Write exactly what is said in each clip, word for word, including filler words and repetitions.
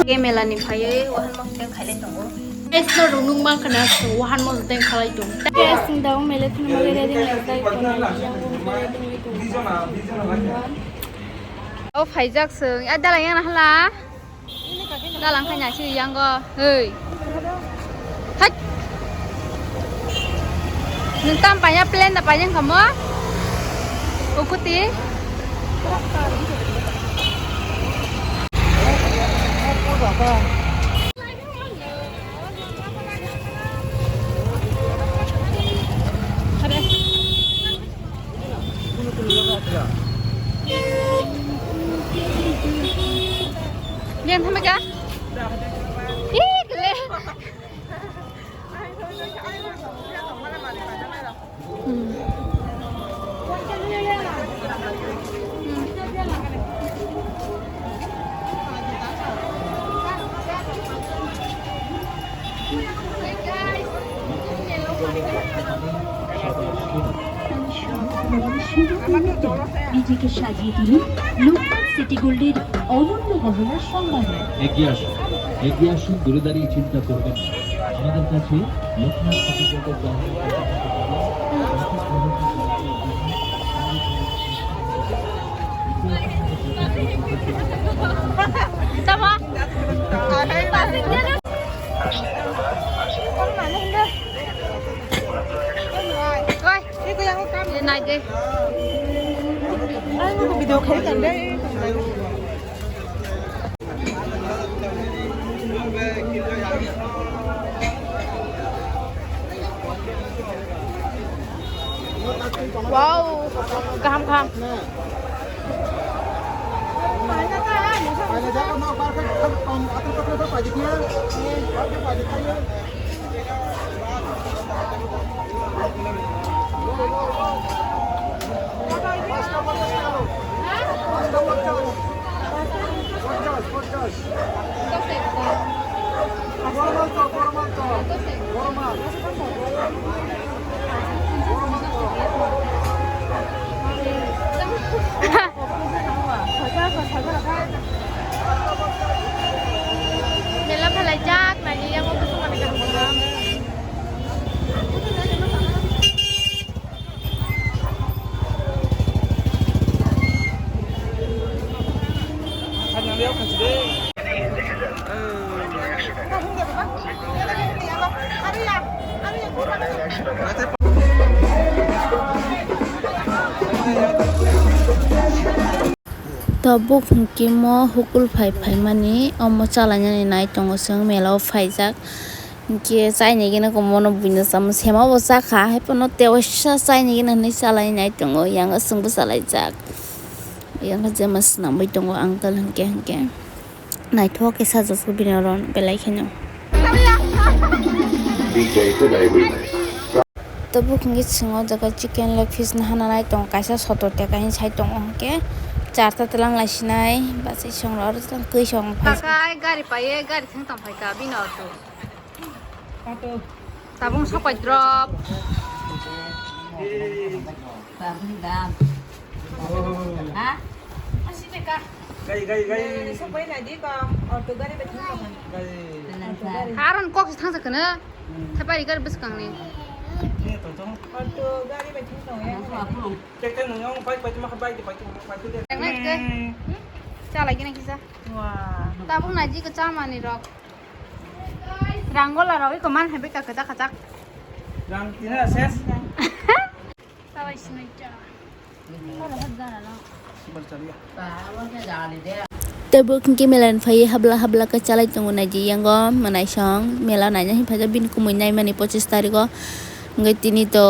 Kemela ni phaiwi wahan mosodeng khailai tongo. Guys, no rwnung mang khana so wahan mosodeng khalai tong. Guys, sing daw mele thun mele ready lai sai ko na yang ko mele ding lai tong. O phaijak sung. A dala yang hala. Dalang khai nai sini yang go. Hei. Hai. Nung tam panya plan da panya kamu? Ukuti. Lian thamai ka? Ih, gele. Hmm. Hmm. নিজেকে সাজিয়ে তুলুন লোকনাথ সিটি গোল্ডের অনন্য গহনার সম্ভার। এগিয়ে আসুন, এগিয়ে আসুন, দূরে দাঁড়িয়ে চিন্তা করবেন না। আমাদের কাছে লোকনাথ সিটি গোল্ডের গহনা। Tama. Oi, nai de. Wow, kaham kaham. Mela phelaijak, naidi yang mau kesana kaham kaham. Tabuk hwnkhe mo hukul phai phaimani omo chalainani nai tongo chwng mela o phaijak. Hinkhe chaini gini khe mono buino chamo sema bo chakha, haiphano tewaisa chaini gini hinwi chalainai tongo, yang chwngbo chalaijak. Yang jema swnamwi tongo uncle hinkhe hinkhe. Naithok khe sajak bini oro belai kheno. Tabuk hwnkhe chwng o jaga chicken leg piece no hana nai tongo, kaisa sotor taka hinwi sai tongo hinkhe charta twlang lai sinai bachai song oro twlang kwi song phai. Pakai gari paiye gari thwng tong phaika bini auto. Tabung sapai drop. Tabung dam. Ha? Gai, gai, gai. Sapai na di ka auto gari bai thang ka man. Gai. Auto gari. Haron kok si thang sakana. Thapai gari bwskang ni. Ni to to. Auto gari bai thang ka ya. Tek tek nang bike bai ma bike bai bai. Yang na ke. Chala gina kisa. Wah. Tabung na ji ko chamani rok. Rangola rok iko man hai beka kajak kajak. Rang tina ses. Tawai sinai cha. Bar chaliya. Tei bo hwnkhe mela ni phaiwi habla habla khe chalai tongo naidi yango mwnaisong mela naina hinphaijak bini kumui naimani pochis tarikgo. Hwnkhe tini to,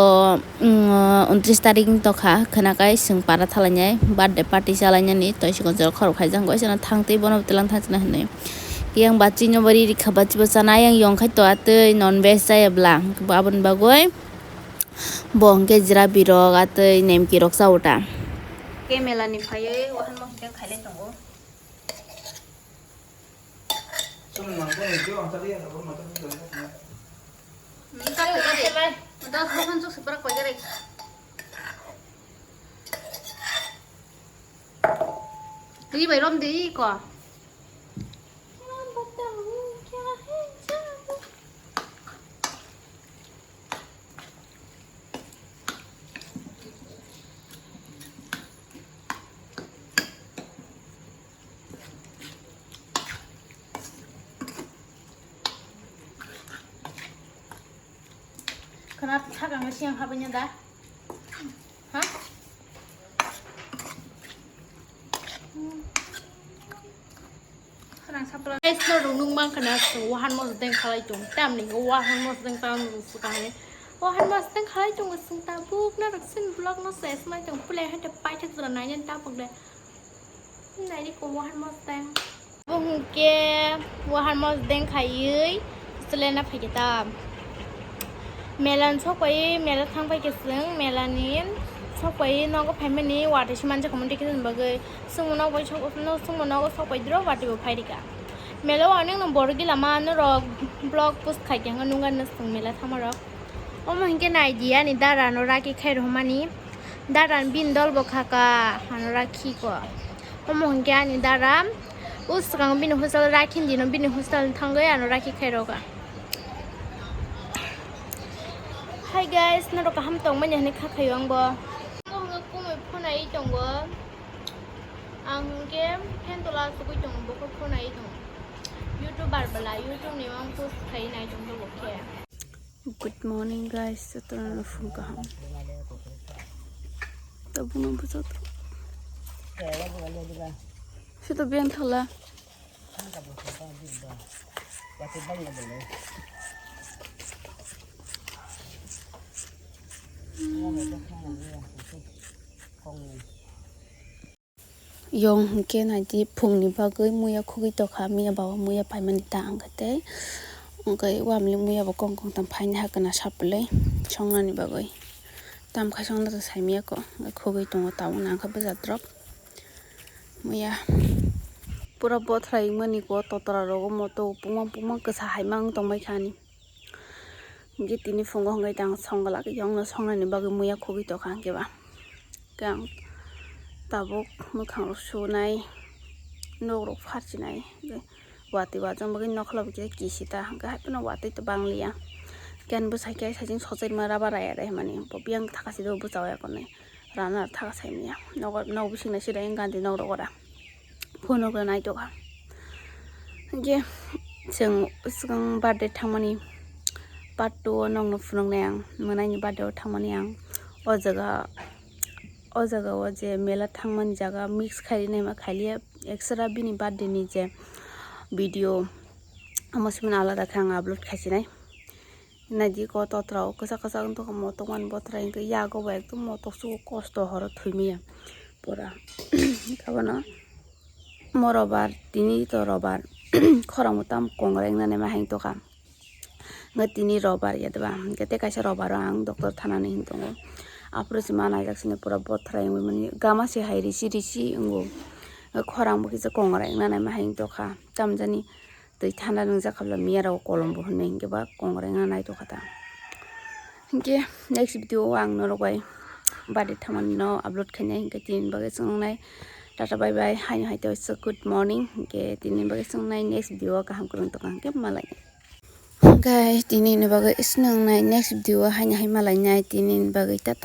mm, untris tarik wng tongkha, khwnakai chwng para thalainai birthday party chalainani, tei chikon chikon khorok khaijak, wngkha sano thang tei bono twlang thang chana hinwi. Yang bachwi no bo riri kha, bachwi bo chana, yang yong khai to atwi non veg chaya bwla, aboni bagwi bo hwnkhe jira birok atwi nemki rok cha o ta. Kemela ni phaiwi wahan mosodeng khailai tongo. Chwng nang khe nang khe ang chari ya, abo mata khe chari ya. Hmm, chari ya, chari. Mata khe han chuk seprak pai chari. Ri bai rom de ko. Khana sakang siang habanya da. Ha? Khana sapla. Guys, no rung nung mang khana so wahan mos deng khalai tung. Tam ni wahan mos deng tang nung su kahani. Wahan mos deng khalai tung sung ta buk na rak sin vlog no ses mai tung pule hante pai thak jora nai nen ta pok de. Nai ni ko wahan mos deng. Bo hwnkhe wahan mosdeng khaiwi selena phaikhe ta. Mela ni sokpaiwi mela thang paikhe chwng, mela ni sokpaiwi nogo phaimani watwi se manjakha mani ticket ni bagwi. Chwngbo nogo sok-, chwngbo nogo sokpai duro watwi bo phairikha. Mela o aneng no borok gila ma norok vlog post khaikhe hwnka nukha no chwng mela thangmarok. Omo hwnkhe nai di ani dara no rakhi khai rwmani. Dara ni bini dol bo khaka ano rakhi ko. Omo hwnkhe ani dara o swkang bini hostel rakhi dino bini hostel thangwi ano rakhi khai roga. Hi guys, norok kaham tongmani hwnwi kha khaio ang bo. Ang hwnkhe kumui phunai tongo. Ang hwnkhe phen tola asugwi tongo, bo khe phunai tongo. YouTuber bwla, YouTube ni mang post khai nai tongdo bo khe. Good morning guys, jotono phung kaham. Tabukno bwsajak. Sito biyang thala. Yong hwnkhe naidi phungni bagwi muya khugwi tokha, miya baba muya paimani ta hwnkhe tei hwnkhe wamli muya bo kong kong tang phaini hakhe na sapulwi songnani bagwi tamkha songna ta saimiyako hwnkhe khugwi tongo tabukno hwnkhe bwsajak rok muya pura bothrai wngmani ko totra rogo moto pungma pungma kwsa hai mang tongbaikha ani. Hwnkhe tini phungo hwnkhe tang songwlak yongno songnani bagwi muya khugwi tokha hwnkhe ba. Hwnkhe ang tabuk mwkhang rok sunai, nok rok pharchinai, hwnkhe watwi wajang bagwi nokla bo kisa kisita, hwnkhe hai phano watwi to bangliya. Hwnkhe ani bwsai khe saichung sochai rwma rubber raya rw hwnmani, bo biyang thaka sidi bo bwchao ya konwi rana thaka saimanya. Nogo, nok bising nai sida gandhi nok rogo da. Phone rok naitokha. Hwnkhe chwng swkang birthday thangmani part two o nokno phunuknai ang, mwnaini birthday o thangmani ang. O jaga, o jaga o je mela thangmani jaga mix khailinaima khailiya, extra bini birthday ni je video, omo simi alada khe ang upload khaisinai. Naidi ko totra o kwchak kwchak wng tongkha, motokmani bothrai hwnkhe yago bo ekdom motok chugo kosto horo thwimaya pura. Abono mo robar, tini to robar, khorang bo tamo kongrai wngna naima hai tongkha. Hwnkhe tini robar ya deba, hwnkhe tei kaisa robar o ang doctor thanani hin tongo. Aphuru se ma naijak sini pura bothrai wngwi mani gama se hai risi risi wngo. Khorang bo kisa kongrai wngna naima hai tongkha. Tamjani twi thanda nwngjak kha bwla miya rok kolom bo hwnwi hinkhe ba kongrai wngna naitokha ta. Hinkhe next video o ang norok bai birthday thangmani no upload khainai, hinkhe tini bagwi chwng nai tata bye bye, haino hai tei waisa good morning, hinkhe tini bagwi chwng nai next video o kaham kwrwng tongkha hinkhe malai. Hinkhe tini ni bagwi chwng nai next video o haino hai malai nai, tini ni bagwi tata.